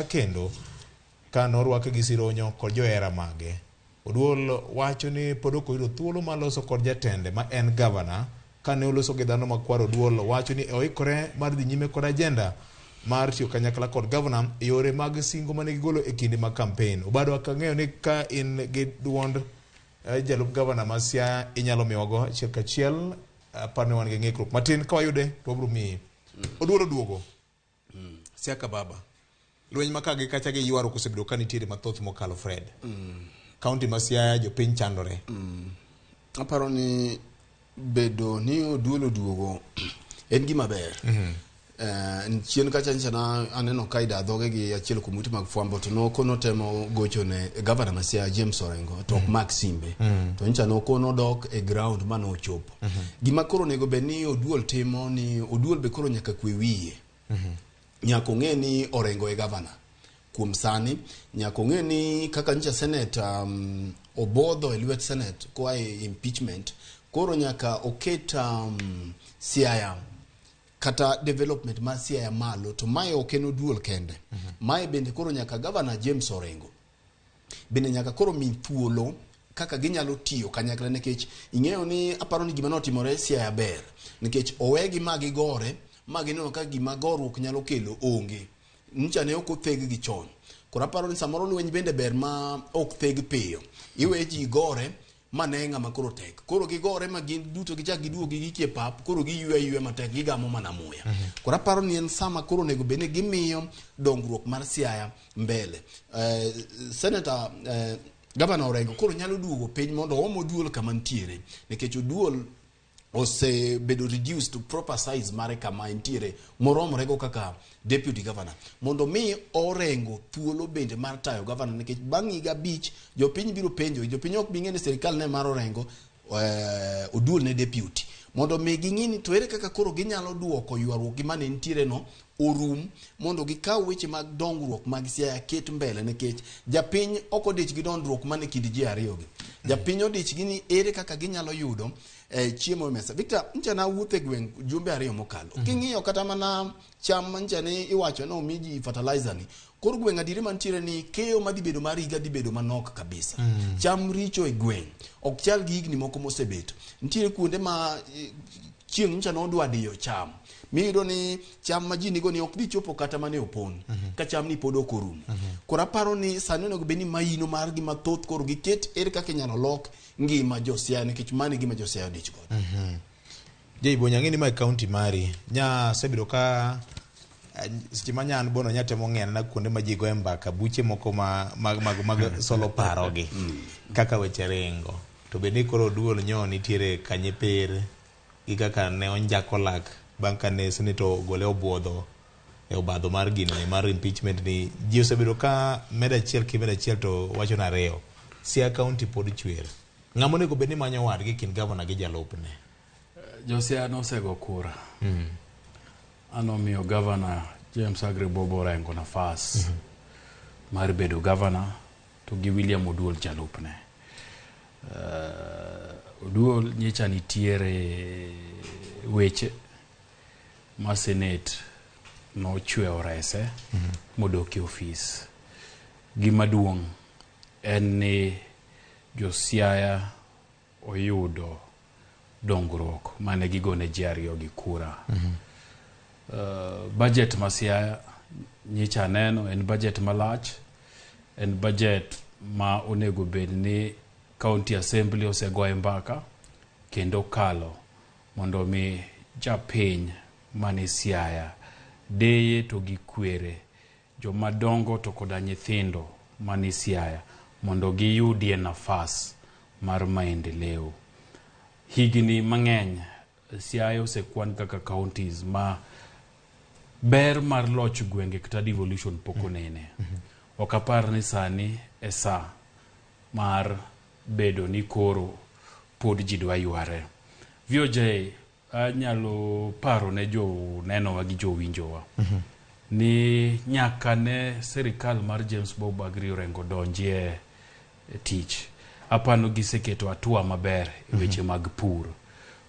Kendo ka norwake gi sironyo kod johera mage. Oduol wacho ni pod ok oyudo thuolo mar loso kod jatende ma en gavana. Kane oloso gi dhano makwar, Oduol wacho ni oikore mar dhi nyime kod agenda mar tiyo kanyakla kod gavana e yore mag singo mane gigolo e kinde mag kampen. Obado ok ang'eyo ni ka in gi duond jalup gavana ma Siaya inyalo miwago achiel kachiel. Aparo ni wan gi ng'ikruok matin, ka wayude to wabiro miyi. Oduol oduogo. Siaka baba. Lweny ma ka gi kacha gi ywaruok osebedo ka nitiere mathoth mokalo Fred. Kaunti ma Siaya jopiny chandore. Aparo ni bedo ni Oduol oduogo en gima ber. Chien kacha nyicha na aneno ka ida dhoge gi achiel kuom ute mag fwambo to nokono temo gocho ne gavana ma Siaya James Orengo to ok mak simbe. To nyicha nokono dok e ground mane ochopo. Gima koro onego bed ni Oduol timo ni Oduol be koro nyaka kwe wiye. Nyaka ong'e ni Orengo e gavana. Kuom sani nyaka ong'e ni kaka nyicha Senate obodho e lwet Senate koa e impeachment, koro nyaka oket Siaya kata development mar Siaya malo. To mae ok en Oduol kende. Mae bende koro nyaka gavana James Orengo bende nyaka koro mi thuolo kaka ginyalo tiyo kanyakla, nikech ing'eyo ni aparo ni gima notimore Siaya ber nikech owegi ma gigore ma gineno ka gima goruok nyalo kelo onge. Nyicha ne ok otheg gi chon. Koro aparo ni samoro lweny bende ber ma ok theg piyo, iwe ji gore ma ne ng'ama koro tek. Koro gigore ma gin duto gichak giduogi gikie pap, koro giywe ayweya matek, gigamo mana muya. Koro aparo ni en sama koro onego bed ni gimiyo dongruok mar Siaya mbele. Senator, Gavana Orengo koro nyalo duogo piny mondo oom Oduol kama nitiere, nikech Oduol osebedo reduced to proper size mare kama entiere moromorego kaka deputy governor, mondo mi Orengo thuolo bende mar tayo governor, nikech bang' higa 5 jopiny biro penjo. Jopiny ok bi ng'e ni sirikal ne mar Orengo, Oduol ne deputy, mondo mi ging'i ni to ere kaka koro ginyalo duoko ywaruok gi mane nitiere no orum, mondo gikaw weche mag dongruok mag Siaya ket mbele, nikech japiny ok odich gi dongruok mane kind ji ariyo gi. Japiny odich gi ni ere kaka ginyalo yudo chiemo e mesa. Victor, ncha nawuotho e gweng' jumbe 2 mokalo. King'iyo kata mana cham ncha ni iwacho ni omi ji fertilizer ni. Kor gweng' adieri mantiere ni keyo madhi bedo mar higa dhi bedo manok kabisa. Cham richo e gweng'. Ok chal gi higni moko mosebet. Nitiere kuonde ma chieng' ncha nodwa diyo cham. Miyudo ni cham ma ji nigo ni ok dhi chopo kata mana e opon. Ka cham ni pod ok orumo. Koro aparo ni sani onego bed ni maino margi mathoth koro giket ere kaka inyalo lok ngima jo Siaya, nikech mano e gima jo Siaya odich godo. Jaibo nyang'e ni mae county mari nya asebedo ka seche ma nya an bono nya temo ng'ena kuonde ma ji goye mbaka buche moko ma mag mag mag solo parogi kaka weche ringo to bende koro Oduol nyo nitiere kanye pir gi kaka ne onjako lak bang' kane senator ogole obuodho e obadho mar gini mar impeachment ni ji osebedo ka medo achiel kimedo achiel to wacho ni ariyo. Siaya county pod chwer. Ng'ama onego bed ni manyo wadgi kind gavana gi jalupne? Jo Siaya nosego kura. Anomiyo gavana James Aggrey Bob Orengo nafas mar bedo gavana to gi William Oduol jalupne. Oduol nyicha nitiere weche ma Senate nochweyo rese modok e ofis. Gima duong' en ni jo Siaya oyudo dongruok mane gigone ji ariyo gi kura. Budget ma Siaya nyicha aneno en budget malach, en budget ma onego bed ni County Assembly osegoye mbaka kendo kalo mondo mi japiny mani Siaya, deye to gi kwere, joma dongo to koda nyithindo mani Siaya mondo giyudie nafas mar maendeleo. Higni mang'eny Siaya osekwan kaka counties ma ber mar loch gwenge kata devolution pok onene. Ok apar ni sani e sa mar bedo ni koro pod ji dwa yware. VOJ anyalo paro ne jo nenowa gi jowinjowa ni nyaka ne sirikal mar James Bob Aggrey Orengo donjie e tich, apano giseketo hatua maber e weche mag pur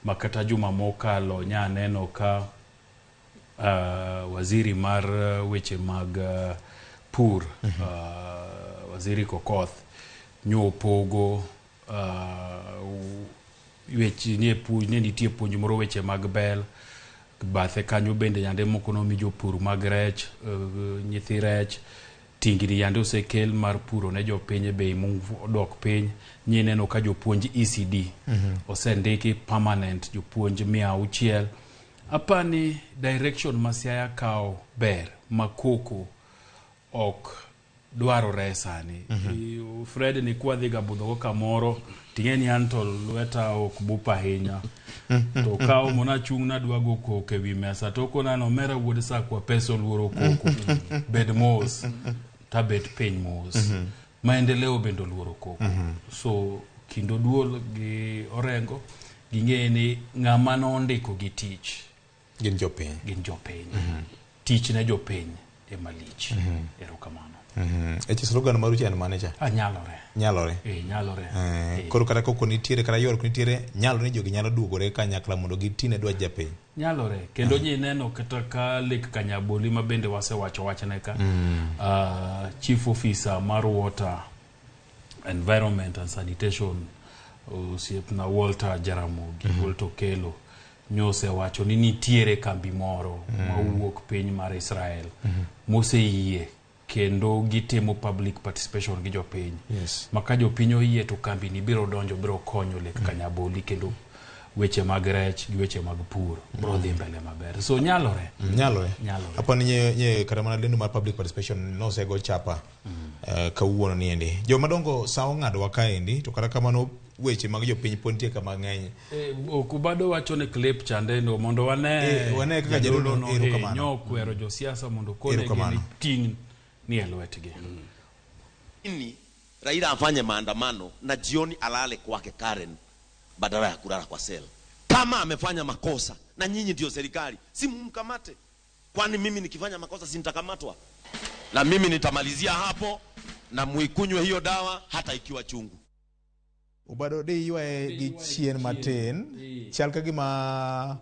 ma kata juma mokalo nya neno ka waziri mar weche mag pur, Waziri Kokoth nyopogo weche nie puonj ne nitie puonj moro weche mag bel bathe kanyo bende yande moko nomi jopur mag rech, nyithi rech tingni yande osekel mar puro ne jopiny e bei modok piny. Nyineno ka jopuonj ECD osendiki permanent jopuonj 600. Apani direction ma Siaya kawo ber makoko ok dwarore sani. Fred ni kwadhi ga budhogo kamoro ting'e ni an to lweta ok bup ahinya to ka omona chung' nadwa go koko ewi mesa to okona ni omera wuod sakwa pesa oluoro koko bed mos tabet piny mos. Maendeleo bende oluoro koko. So kind Oduol gi Orengo ging'e ni ng'ama nondiko gi tich gin jopiny. Gin jopiny. Tich ne jopiny ema lich. Erokamano. Eche slogan maru cha en mane cha? Ah, nyalore. Nyalore. Eh, nyalore. Koro kata koko nitiere kata ywaruok nitiere, nyalore ni jogi nyalo duogore kanyakla mondo giti ne dwach japiny. Nyalore. Kendo nyineno kata ka Lake Kanyaboli ma bende wasewacho wachne ka. Chief officer mar water environment and sanitation osiepna Walter Jaramogi Walter Okello nyosewacho ni nitiere kambi moro mawuok piny mar Israel moseyie kendo gitimo public participation gi jopiny. Ma ka jopiny oyie to kambi ni biro donjo biro konyo Lake Kanyaboli kendo weche mag rech gi weche mag pur biro dhi mbele maber. So nyalore. Nyalore. Nyalore. Apani nye kata mana lendo mar public participation nosego chapa kawuono niendi. Jomadongo sa ong'adowa kaendi to kata kamano weche mag jopiny pod nitie kama ng'eny. Okubado wacho ni clip chande no mondo wane wane kaka jadolo no, erokamano. nyokwero josiasa mondo konegi Erokamano. ni ting' ni e lwetgi. Ni Raila afanye maandamano na jioni alale kwake Karen badala ya kulala kwa sel. Kama amefanya makosa na nyinyi ndio serikali, si mumkamate? Kwani mimi nikifanya makosa si nitakamatwa? Na mimi nitamalizia hapo na muikunywe hiyo dawa hata ikiwa chungu. Obado di ywaye gi chien matin, chal ka gima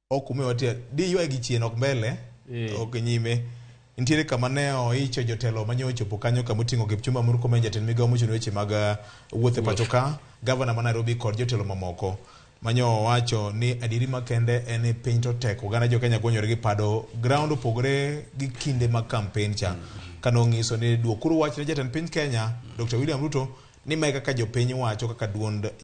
ok umiwa tie, di ywaye gi chien ok mbele, ok nyime. Nitiere kama ne oicho jotelo manyo ochopo kanyo kama oting'o Kipchumba Murkomen, jatend migawo mochung' ne weche mag wuoth e pacho ka, gavana ma Nairobi kod jotelo mamoko. Manyo owacho ni adieri makende en ni piny to tek, oganda jo Kenya gwonyore gi pado, ground opogore gi kinde mag campaign cha. Kane ong'iso ni duokuru wach ne jatend piny Kenya, Dr. William Ruto, ni mae kaka jopiny wacho kaka duond